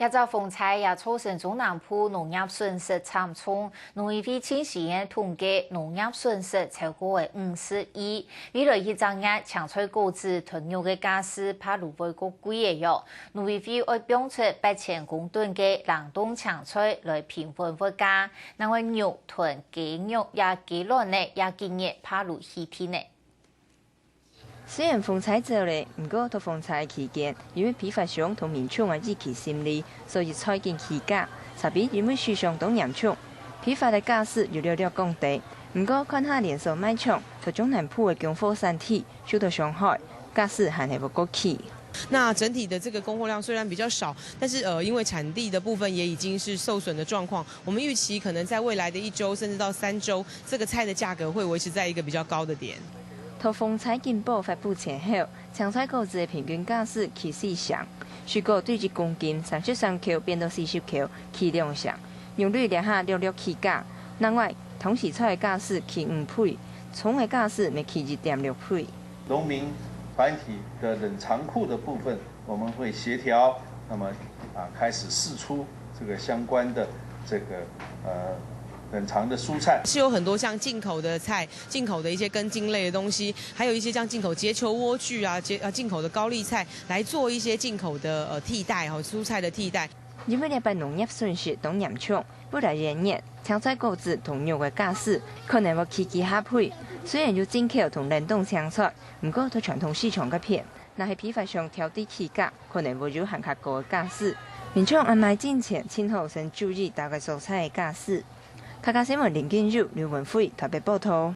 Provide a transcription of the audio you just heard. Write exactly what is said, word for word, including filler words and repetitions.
這隻風災也造成中南部農業損失慘重，農委會盡新个統計，農業損失超過了五十億。未來一隻月，青菜、果子、豚肉个價數怕就會過貴了喲。農委會愛放出八千公噸个冷凍青菜來平穩物價，另外肉、豚、雞肉也雞卵呢，也今日怕就起定呢。 雖然風災走了，毋過在風災期間，因為批發商同民眾个意氣心理，所以菜緊起價，差別因為受傷當嚴重，批發个價數有略略降低。毋過看下連鎖賣場，在中南部个供貨產地受到傷害，價數還係會過起。那整體的這個供貨量雖然比較少，但是呃，因為產地的部分也已經是受損的狀況，我們預期可能在未來的一週甚至到三週，這個菜的價格會維持在一個比較高的點。 在風災警報發布前後，青菜、果子个平均價數起四成，水果對一公斤三十三箍變到四十箍，起兩成。肉類這下略略起價，另外，通時菜个價數起五倍，蔥个價數乜起一點六倍。農民团体的冷藏库的部分，我们会协调，那么啊开始释出这个相关的这个呃冷藏的蔬菜。是有很多像进口的菜、进口的一些根茎类的东西，还有一些像进口结球莴苣啊、结啊进口的高丽菜，来做一些进口的呃替代哈，蔬菜的替代。因為這擺農業損失當嚴重，未來一年青菜、果子同肉个價數可能會起幾下倍。雖然有進口同冷凍青菜，毋過在傳統市場該片，若係批發商調低起價，可能會有還較高个價數。民眾愛買進前，盡好先注意逐个蔬菜个價數。客家新聞林建佑、劉文輝台北報導。